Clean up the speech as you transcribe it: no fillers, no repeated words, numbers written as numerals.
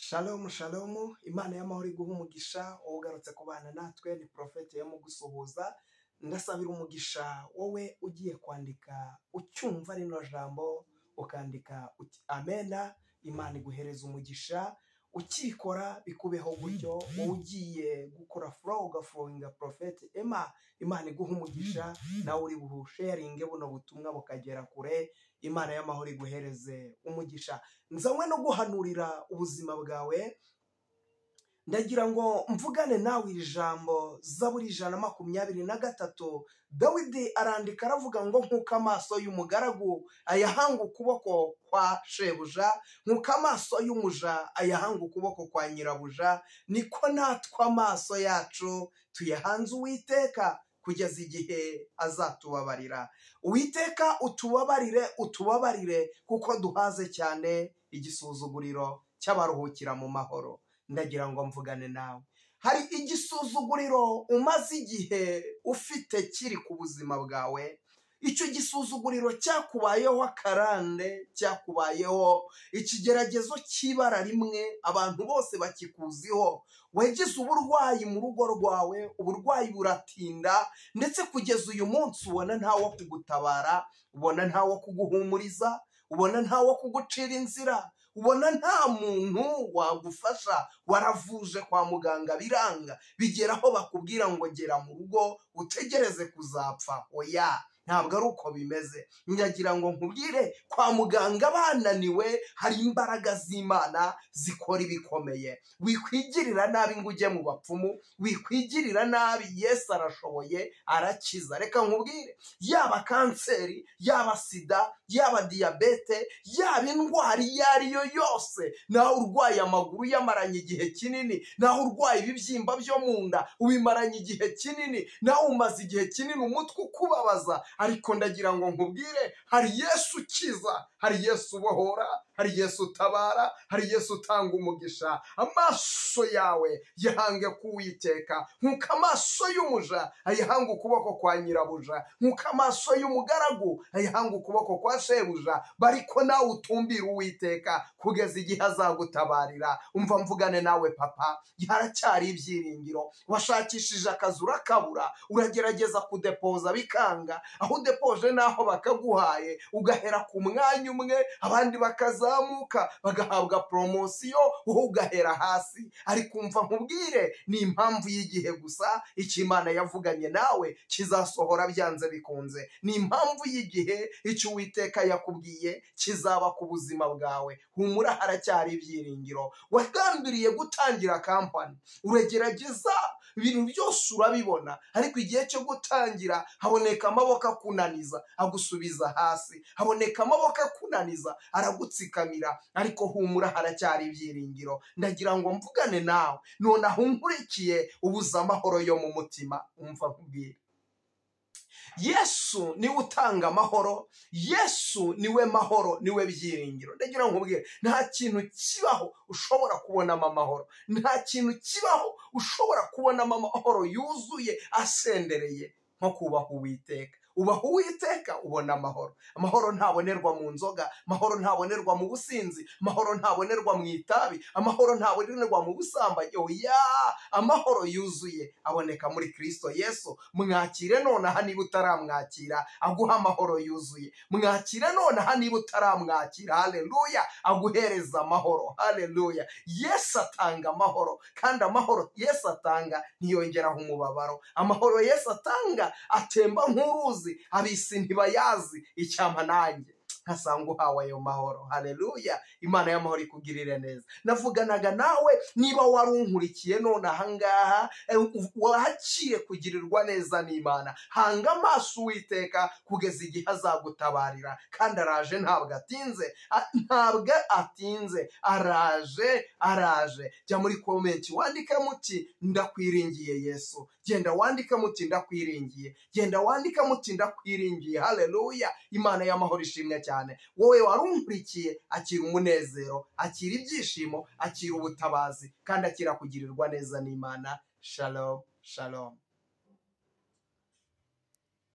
Shalom shalom, Imana y'amahoro iguha umugisha, wowe ugarutse kubana natwe ni Prophet Yamugusuhuza. Ndasabira umugisha wowe ugiye kwandika ucyumva rino jambo ukandika uti amena, Imana iguhereza umugisha. Ukikora bikubeho gutyo, wowe ugiye gukora flow ugafollowinga Prophet Emma, Imana iguha umugisha, nawe uri buhusharinge buno butumwa bukagera kure. Imana y'amahoro iguhereze umugisha. Nzanywe no guhanurira ubuzima bwawe, ndagira ngo mvugane nawe iri jambo. Zaburi 123, Dawidi arandika aravuga ngo nk'uko amaso y'umugaragu ayahanga ukuboko kwa shebuja, nk'uko amaso y'umuja ayahanga ukuboko kwa nyirabuja, niko natwe amaso yacu tuyahanze Uwiteka kugeza igihe azatubabarira. Uwiteka utubabarire, utubabarire, kuko duhaze cyane igisuzuguriro cy'abaruhukira mu mahoro. Ndagira ngo mvugane nawe. Hari igisuzuguriro umaze igihe ufite kiri ku buzima bwawe. Icyo gisuzuguriro cyakubayeho akarande, cyakubayeho ikigeragezo cy'ibara rimwe, abantu bose bakikuziho. Wagize uburwayi mu rugo rwawe, uburwayi buratinda, ndetse kugeza uyu munsi ubona ntawo kugutabara, ubona ntawo kuguhumuriza, ubona ntawo kugucira inzira, ubona nta muntu wagufasha. Waravuje kwa muganga biranga, bigeraho bakubwira ngo gera mu rugo utegereze kuzapfa. Oya, ntabwo ari uko bimeze. Ndagira ngo nkubwire, kwa muganga bananiwe, hari imbaraga z'Imana zikora ibikomeye. Wikwigirira nabi ngo ujye mu bapfumu, wikwigirira nabi, Yesu arashoboye, arakiza. Reka nkubwire, yaba kanseri, yaba sida, yaba diyabete, yaba indwara iyo ari yo yose, naho urwaye amaguru yamaranye igihe kinini, naho urwaye ibibyimba byo mu nda ubimaranye igihe kinini, naho umaze igihe kinini umutwe ukubabaza, ariko ndagira ngo nkubwire, hari Yesu ukiza, hari Yesu ubohora, hari Yesu utabara, hari Yesu utanga umugisha. Amaso yawe yahange ku Uwiteka, nk'uko amaso y'umuja ayahanga ukuboko kwa nyirabuja, nk'uko amaso y'umugaragu ayahanga ukuboko kwa shebuja, bariko nawe utumbira Uwiteka kugeza igihe azagutabarira. Umva mvugane nawe papa, haracyari ibyiringiro. Washakishije akazi urakabura, uragerageza kudepoza bikanga, aho udepoje naho bakaguhaye ugahera ku mwanya umwe, abandi bakazamuka bagahabwa promosiyo, wowe ugahera hasi. Ariko umva nkubwire, ni impamvu y'igihe gusa, icyo Imana yavuganye nawe kizasohora byanze bikunze. Ni impamvu y'igihe, icyo Uwiteka yakubwiye kizaba ku buzima bwawe. Humura, haracyari ibyiringiro. Wagambiriye gutangira kampani, uragerageza ibintu byose urabibona, ariko igihe cyo gutangira haboneka amaboko akunaniza agusubiza hasi, haboneka amaboko akunaniza aragutsikamira. Ariko humura, haracyari ibyiringiro. Ndagira ngo mvugane nawe nonaho unkurikiye ubuze amahoro yo mu mutima. Umva nkubwire, Yesu niwe utanga amahoro, Yesu niwe mahoro, niwe byiringiro. Ndagira ngo nkubwire, nta kintu kibaho ushobora kubonamo amahoro, nta kintu kibaho ushobora kubonamo amahoro yuzuye asendereye nko kubaha Uwiteka. Ubaha Uwiteka ubona amahoro. Amahoro ntabonerwa mu nzoga, amahoro ntabonerwa mu businzi, amahoro ntabonerwa mu itabi, amahoro ntabonerwa mu busambanyi. Oya, amahoro yuzuye aboneka muri Kristo Yesu. Mwakire nonaha niba utaramwakira, aguha amahoro yuzuye. Mwakire nonaha niba utaramwakira, haleluya, aguhereza amahoro, haleluya. Yesu atanga amahoro, kandi amahoro Yesu atanga ntiyongeraho umubabaro. Amahoro Yesu atanga atemba nk'uruzi, abisi ntibayazi. Icyampa nanjye nkasanga uhawe ayo mahoro, haleluya. Imana y'amahoro ikugirire neza. Navuganaga nawe niba wari unkurikiye none ahangaha, wahaciye kugirirwa neza n'Imana. Hanga amaso Uwiteka kugeza igihe azagutabarira, kandi araje, ntabwo atinze, ntabwo atinze, araje, araje. Jya muri komenti wandike muti ndakwiringiye Yesu. Genda wandike muti ndakwiringiye, genda wandike muti ndakwiringiye, haleluya. Imana y'amahoro ishimwe cyane. Wowe warunkurikiye, akira umunezero, akira ibyishimo, akira ubutabazi, kandi akira kugirirwa neza n'Imana. Shalom shalom.